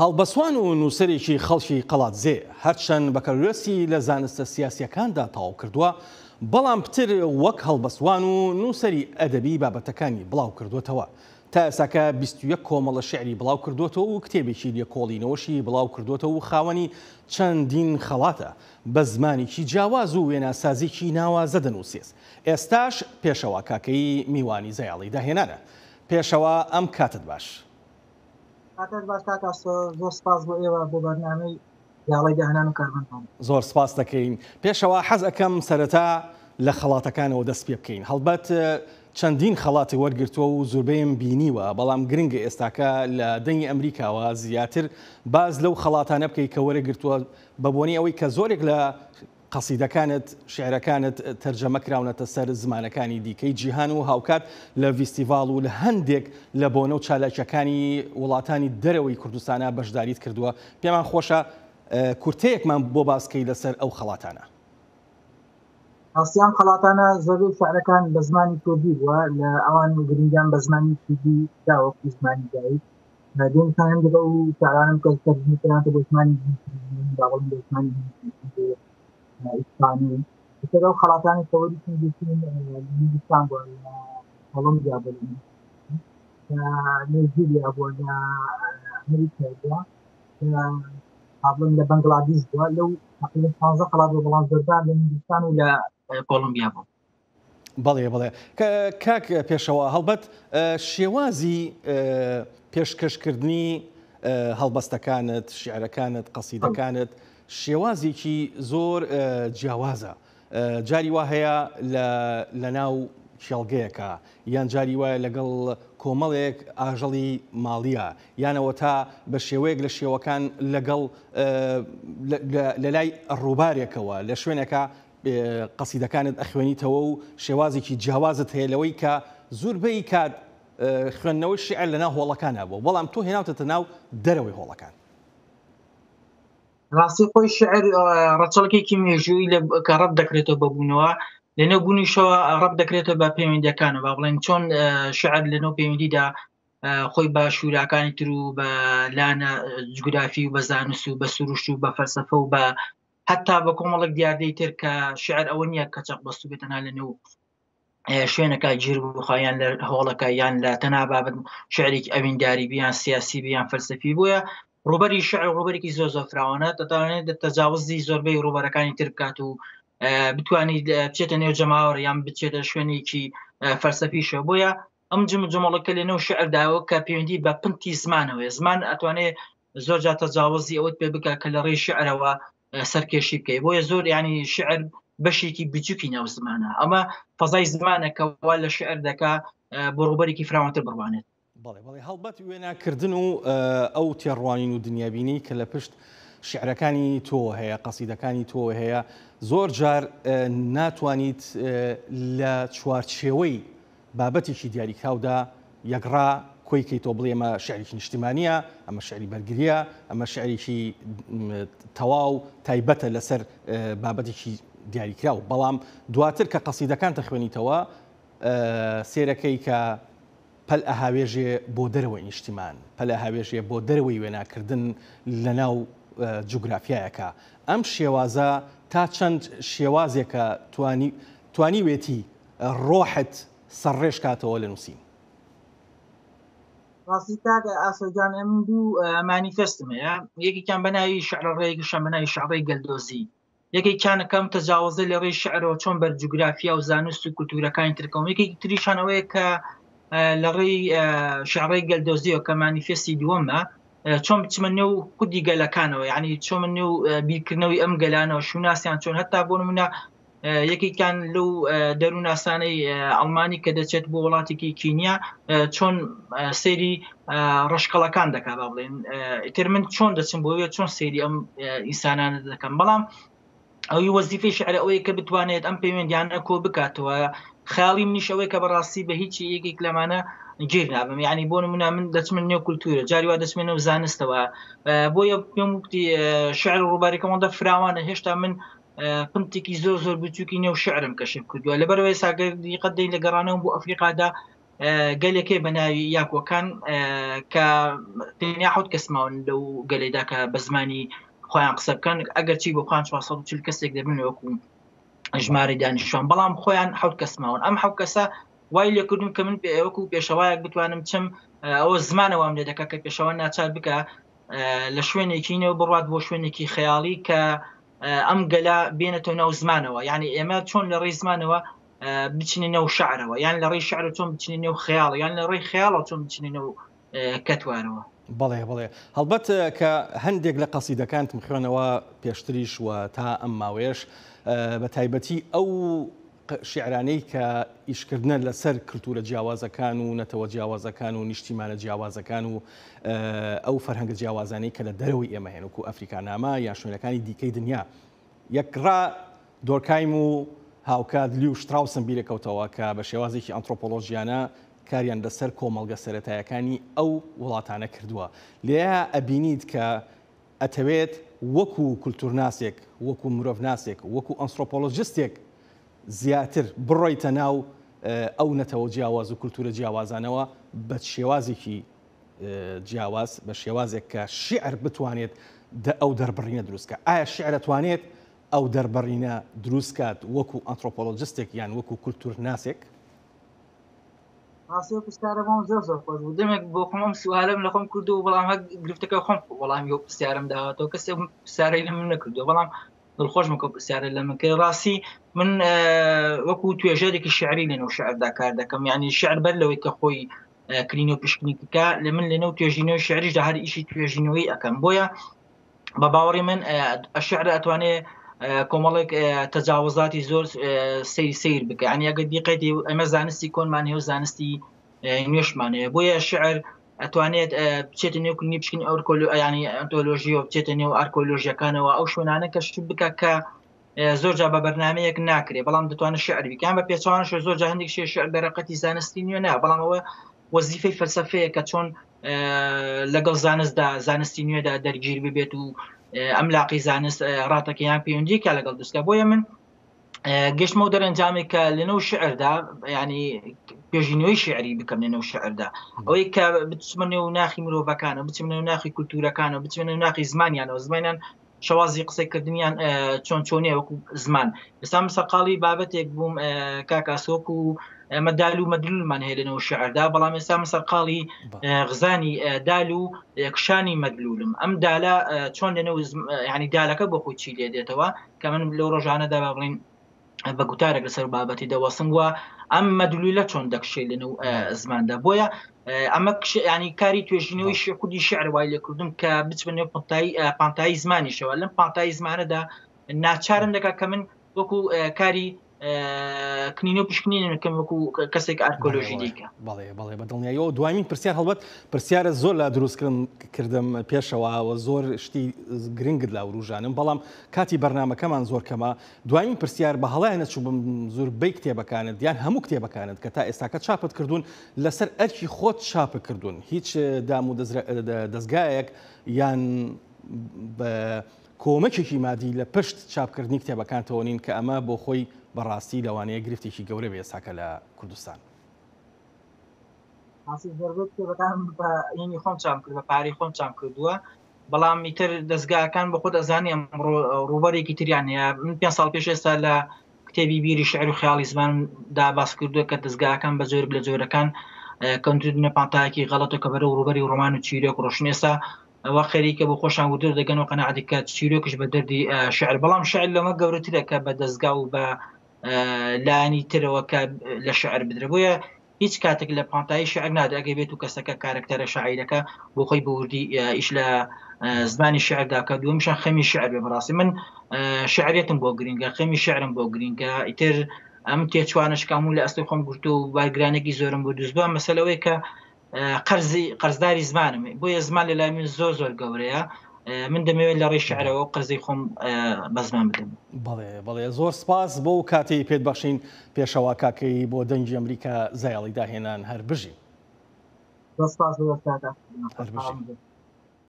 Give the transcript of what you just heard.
هەڵبەستوان و نووسەرێکی خەڵکی قەڵادزێ، هەرچەند بەکالۆریۆسی لە زانستە سیاسییەکاندا تەواو کردووە، بەڵام پتر وەک هەڵبەستوان و نووسەری ئەدەبی بابەتەکانی بڵاو کردووەتەوە. تا ئێستاکە 21 کۆمەڵە شیعری بڵاو کردووەتەوە و کتێبێکی لێکۆڵینەوەشی بڵاو کردووەتەوە و خاوەنی چەندین خەڵاتە. بە زمانێکی جیاواز و وێناسازیی ناوازە دەنووسێت. ئێستاش پێشەوا کاکەیی میوانی زەیاڵی داهێنانە. پێشەوا ئەم کاتەت باش. کاتت باش کاک ئاسۆ، زۆر سپاس بۆ ئێوە بۆ بەرنامەی زەیاڵی داهێنان و کارمەندان. زۆر سپاست دەکەین. پێشەوا حەز ئەکەم سەرەتا لە خەڵاتەکانەوە دەست پێ بکەین. هەڵبەت چەندین خەڵاتی وەرگرتووە و زوربەیم بینیوە، بەڵام گرنگە ئێستاکە لە دەنگی ئەمریکاوە زیاتر باس لەو خەڵاتانە بکەی کە وەرەگرتووە بە بۆنەی ئەوەی کە زۆرێک لە قەسیدەکانت، شیعرەکانت تەرجەمە کراونەتە سەر زمانەکانی دیکەی جیهان و هاوکات لە ڤیستیڤاڵ و لە هەندێک لە بۆنە و چالاکییەکانی وڵاتانی دەرەوەی کوردستانا بەشداریت کردووە، پێمان خۆشە کورتەیەکمان بۆ باس کەی لەسەر ئەو خەڵاتانە. ڕاستی ئەم خەڵاتانە زۆربەی شیعرەکان بە زمانی کوردی بووە، لە ئەوان گرنگیان بە زمانی کوردی داوە وەکو زمانی دایک. دێم هەندێک ئەو شعرانەم کە تەرجمە کرانتە بۆ زمانی با بڵێم بۆ زمانی هیندی بۆ ئیسپانی لەسەر ئەو خەڵاتانی کە وەریشم گرتوون لە هیندستان بووە لە کۆڵۆمبیا بووە لە نەیجیریا بووە لە ئەمریکا بووە لە با بڵێم لە بەنگلادیش بووە لەو تقریبا 15 خەڵات بووە بەڵام زۆربەیان لە هیندستان و لە کۆڵۆمبیا بوو. بەڵێ بەڵێ کاک پێشەوا هەڵبەت شێوازی پێشکەشکردنی هەڵبەستەکانت شیعرەکانت قەسیدەکانت شێوازێکی زۆر جیاوازە جاری وا هەیە لە ناو کێڵگەیەکە یان جاری وایە لەگەڵ کۆمەڵێک ئاژەڵی ماڵیە یانەوە تا بە شێوەیەک لە شێوەکان لەگەڵ لە لای ڕووبارێکەوە لە شوێنێکە قەسیدەکانت ئەخوێنیتەوە و شێوازێکی جیاوازت هەیە لەوەی کە زوربەی کات خوێندنەوەی شیعر لەناو هۆڵەکانا بووە بەڵام تۆ هێناوتەتە ناو دەرەوەی هۆڵەکان. ڕاستی خۆی شعر ڕەچەڵکێکی مێژووی لە کە ڕەب دەکرێتەوە بە بوونەوە لەنێو بوونیشەوە ڕەب دەکرێتەوە بە پەیوەندیەکانەوە با بڵێن چۆن شعر لەنێو پەیوەندیدا خۆی بە شوراکانی تر و بە لانە جوگرافی و بە زانست و بە سروشت و بە فەلسەفە و بە هەتا بە کۆمەڵێک دیاردەی تر کە شعر ئەوە نییە کە چەق بەستوو بێت تەنها لە نێو شوێنەکە گیر بخوا یان لە هۆڵەکە یان لە تەنها بابەت شعرێکی ئەوینداری بیان سیاسی بیان فەلسەفی بۆیە ڕوبەری شعر ڕوبەرێکی زۆر زۆر فراوانە دەتوانێت تەجاوزی زۆربەی ڕوبەرەکانی تر بکات و بتوانیت بچێتە نێو جەماوەر یان بچێتە شوێنێکی فەلسەفیشەوە بۆیە ئەم جم جمەڵەکە لە نێو شعرداوە کە پەیوەندی بە پنتی زمانەوەی زمان ئەتوانێت زۆر جار تەجاوزی ئەوەت پێ بکە کە لە ڕێی شعرەوە سەرکێشی بکەی بۆیە زۆر ینی شعر بەشێکی بچووکی ناو زمانە ئەمە فەزای زمانە کە وا لە شعر دەکا بۆ ڕووبەرێکی فراوانتر بڕوانێت. بەڵێ بەڵێ هەڵبەت وێناکردن و ئەو تێڕوانین و دنیابینی کە لە پشت شیعرەکانی تۆوە هەیە قەسیدەکانی تۆوە هەیە زۆر جار ناتوانیت لە چوارچێوەی بابەتێکی دیاریکراودا یەکڕا کۆی کەیتەوە بڵێ ئەمە شیعرێکی نیشتیمانییە، ئەمە شیعری بەرگرییە، ئەمە شیعرێکی تەواو تایبەتە لەسەر بابەتێکی دیاریکراو. بەڵام دواتر کە قەسیدەکان دەخوێنیتەوە سێرەکەی کە پەل ئەهاوێژێ بۆ دەرەوەی نیشتیمان، پەل ئەهاوێژێ بۆ دەرەوەی وێناکردن لەناو جوگرافیایەکە. ئەم شێوازە تا چەند شێوازێکە توانیوێتی ڕۆحت سەرڕێژ کاتەوە لە نووسین. ڕاستی کاک ئاسۆ گیان ئەمن دوو مانیفێستم هەیە یەکێکیان بە ناوی شعرە ڕێ یەکیشیان بە ناوی شعرەی گەلدۆزی یەکێکیان کەم تەجاوزە لە ڕێی شعرەوە چۆن بەر جوگرافیا و زانست و کولتوورەکانی ترکەوم یەکێکی تریشان ئەوەیە کە لە ڕێی شعرەی گەلدۆزیەوە کە مانیفێستی دووەمە چۆن بچمە نێو خودی گەلەکانەوە یعنی چۆن نێو بیرکردنەوەی ئەم گەلانەوە شوناسیان چۆن هەتا بۆ نمونە یەکێکیان لەو دەروونناسانەی ئەڵمانی کە دەچێت بۆ وڵاتێکی کینیا چۆن سەیری ڕەشکەڵەکان دەکا با بڵێن ئیتر من چۆن دەچم بۆ وێ چۆن سەیری ئەم ئینسانانە دەکەم بەڵام ئەوی وەزیفەی شعر ئەوەیە کە بتوانێت ئەم پەیوەندیانە کۆ بکاتەوە خیاڵی منیش ئەوەی کە بەڕاستی بە هیچ یەکێک لەمانە گیر نابم یعنی بۆ نمونە من دەچمە نێو کولتورە جاری وا دەچمە نێو زانستەوە بۆیە پێم وتی شعر ڕووبارێکە ئەوەندە فراوانە هێشتا من پنتێکی زۆر زۆر بچووکی نێو شعرم کەشف کردووە لەبەرەوەی ساگەر دیقەت دەین لە گەڕانەوە بۆ ئەفریقادا. گەلێکێ بە ناوی یاکۆکان کە تەنیا حوت کەس ماون لەو گەلێدا کە بە زمانی خۆیان قسە بکەن، ئەگەرچی بۆ خۆیان 440 کەسێک دەبن وەکو ژمارەی دانیشتوان، بەڵام خۆیان حوت کەس ماون. ئەم حوت کەسە وای لێکردم کە من وەکو پێشەوایەک بتوانم چم ئەوە زمانە وام لێ دەکات کە پێشەوە ناچار بکە لە شوێنێکی نێو بڕات بۆ شوێنێکی خەیاڵی کە ئەم گەلە بێنێتەوە ناو زمانەوە. یعنی ئێمە چۆن لە ڕێی زمانەوە بچینە نێو شعرەوە، یان لە ڕێی شعر چۆن بچینە نێو خەیاڵ، یان لە ڕێی خەیاڵەوە چۆن بچینە نێو کەتوارەوە. بەڵێ بەڵێ، هەڵبەت کە هەندێک لە قەسیدەکانتم خوێنەوە پێشتریش و تا ئەم ماوەیەش، بە تایبەتی ئەو شیعرانەی کە ئیشکردنە لەسەر کلتورە جیاوازەکان و نەتەوە جیاوازەکان و نیشتیمانە جیاوازەکان و ئەو فەرهەنگە جیاوازانەی کە لە دەرەوەی ئێمە هەن وەکو ئەفریکانامە یان شوێنەکانی دیکەی دنیا، یەکڕا دۆرکایم و هاوکات لیو شتراوسم بیرەکەوتەوە کە بە شێوازێکی ئەنترۆپۆلۆژیانە کاریان لەسەر کۆمەڵگە سەرەتایەکانی ئەو وڵاتانە کردووە. لێرە ئەبینیت کە ئەتەوێت وەکو کولتورناسێک، وەکو مرۆڤناسێک، وەکو ئەنسرۆپۆلۆژستێک زیاتر بڕۆیتە ناو ئەو نەتەوە جیاواز و کولتورە جیاوازانەوە بە شێوازێکی جیاواز، بە شێوازێک کە شیعر بتوانێت ئەو دەربڕینە دروست کات. ئایا شیعر ئەتوانێت ئەو دەربڕینە دروست کات وەکو ئەنترۆپۆلۆژستێک یان وەکو کولتورناسێک؟ ڕاستی ئەو پرسیارە بۆم زۆر زۆر خۆش بوو. دەمێک بۆ خۆم ئەم سوالم لە خۆم کردو، بەڵام هەر گرفتەکە خۆم وەڵامی ئەو پرسیارم داوەتەوە، کەسێ ئەم پرسیارەی لە من نەکردووە، بەڵام دڵخۆشم کە پرسیارە لە من کرد. ڕاستی من وەکو توێژەرێکی شعری لەنێو شعردا کار دەکەم، یعنی شعر بەر لەوەی کە خۆی کرین و پشکنین بکە، لە من لەنێو توێژینەوەی شعریشدا هەر ئیشی توێژینەوەی ئەەکەم. بۆیە بە باوەڕی من شعر ئەتوانێ کۆمەڵێک تەجاوزاتی زۆر سەیر سەیر بکە. یعنی ئەگەر دیقەتی ئەمە زانستی کۆنمان هەیە و زانستی نوێشمان هەیە، بۆیە شعر ئەتوانێت بچێتە نێو کلنی پشکنی ئەورکۆلۆ، یعنی ئەنتۆلۆژیەوە بچێتە نێو ئارکۆلۆژیەکانەوە، ئەو شوێنانە کە شت بکە کە زۆر جا بە بەرنمەیەک ناکرێ، بەڵام دەتوانێت شعر بکەن. بە پێچەوانەش زۆر جا هەندێک شعر دەرەقەتی زانستی نوێ نا، بەڵام ئەوە وەزیفەی فەلسەفەیە کە چۆن لەگەڵ زانستدا زانستی نوێدا دەرگیر ببێت و ئەم لاقی زانست ڕاتەکە یان پەیوەندیەکە لەگەڵ دروستکە. بۆیە من گەشتمەوە دەرەنجامێک کە لەنەو شعردا، ینی پێژینەوەی شعری بکەم لەنەو شعردا، ئەوەی کە بچمە نێو ناخی مرۆڤەکانەوە، بچمە نێو ناخی کولتورەکانەوە، بچمە نێو ناخی زمانیانەوە، زمانیان شێوازی قسەکردنیان چۆن چۆنیە وەکو زمان. ئێستا من سەرقاڵی بابەتێک بووم کاک ئاسۆک و ئەمە دال و مەدلولمان هەیە لەنەوە شعردا، بەڵام ئێستا من سەرقاڵی غزانی دال و کشانی مەدلولم. ئەم دالە چۆن لەنەو ینی دالەکە بۆ خۆی چی لێ دێتەوە کە من لەو ڕۆژانەدا با بڵین بە گوتارێک لەسەر بابەتی دەوەستم وە ئەم مەدلولە چۆن دەکشێ لەنەو زماندا. بۆیە ئەمە ینی کاری توێژینەوەی خودی شعر وای لێکردم کە بچمە نێو پانتایی زمانیشەوە. لەم پانتایی زمانەدا ناچارم دەکات کە من وەکو کاری کنینە و پشکنین بکەم وەکو کەسێک ئارکۆلۆژی دیکە. بەڵێ بەڵێ بە دڵنیاییەوە. دوایین پرسیار، هەڵبەت پرسیارە زۆر لا دروستکردن کردم پێشەوە و زۆر شتی گرنگت لا وروژانم، بەڵام کاتی بەرنامەکەمان زۆر کەمە. دوایین پرسیار، بە هەڵەیان نەچووبم زۆربەی کتێبەکانت یان هەموو کتێبەکانت کە تا ئێستاکە چاپت کردوون لەسەر ئەرکی خۆت چاپ کردوون، هیچ دام و دەزگایەک یان کۆمەکێکی مادی لە پشت چاپکردنی کتێبەکانتەوە نین، کە ئەمە بۆ خۆی بەڕاستی لەوانەیە گرفتێکی گەورە بێ ئێستاکە لە کوردستان. ڕاستی زۆربەی کتێبەکانم بە هینی خۆم چاپ کرد، بە پارەی خۆم چاپ کردووە، بەڵام ئیتر دەزگاکان بە خۆت ئەزانی ئەمڕۆ ڕووبەرێکی تریان هەیە. من 5 ساڵ پێش ئێستا لە کتێبی بیری شعر و خەیاڵی زماندا باس کردووە کە دەزگاکان بە جۆرێک لە جۆرەکان کەوتوونە پانتایەکی غەڵەتە کە بەرەو ڕووبەری ڕۆمان و چیرۆک ڕۆشن. ئێستا ئەوە خەریکە بۆ خۆشان وردر دەگەن و قەناعەتی کە چیرۆکیش بە دەردی شعر، بەڵام شعر لەمە گەورەترە کە بە دەزگا و بە لایەنی ترەوە کە لە شعر بدرێ. بۆیە هیچ کاتێک لە پانتایی شعر نادرێ ئەگەر بێت و کەسەکە کارەکتەرە شاعیرەکە بۆ خۆی بە وردی ئیش لە زمانی شعردا کە دووەمیشان خەمی شعر بێ. بەڕاستی من شعرێتم بۆ گرنگە، خەمی شعرم بۆ گرنگە. ئیتر ئەم تێچوانەش کە هەموو لە ئەستۆی خۆم گرتووە و بارگرانێکی زۆرم بۆ دروست بووە، مەسەلە ئەوەیە کە قەرزی قەرزداری زمانم، بۆیە زمان لە لای من زۆر زۆر گەورەیە. من دەمەوێت لە ڕێی شعرەوە قەرزی خۆم بە زمان بدەم. بەڵێ بەڵێ، زۆر سپاس بۆ کاتەی پێت بەخشین پێشەوا کاکەیی بۆ دەنگی ئەمریکا زایەڵی داهێنان. هەر بژی. زۆر سپاس بۆ کاتە. هەر بژی.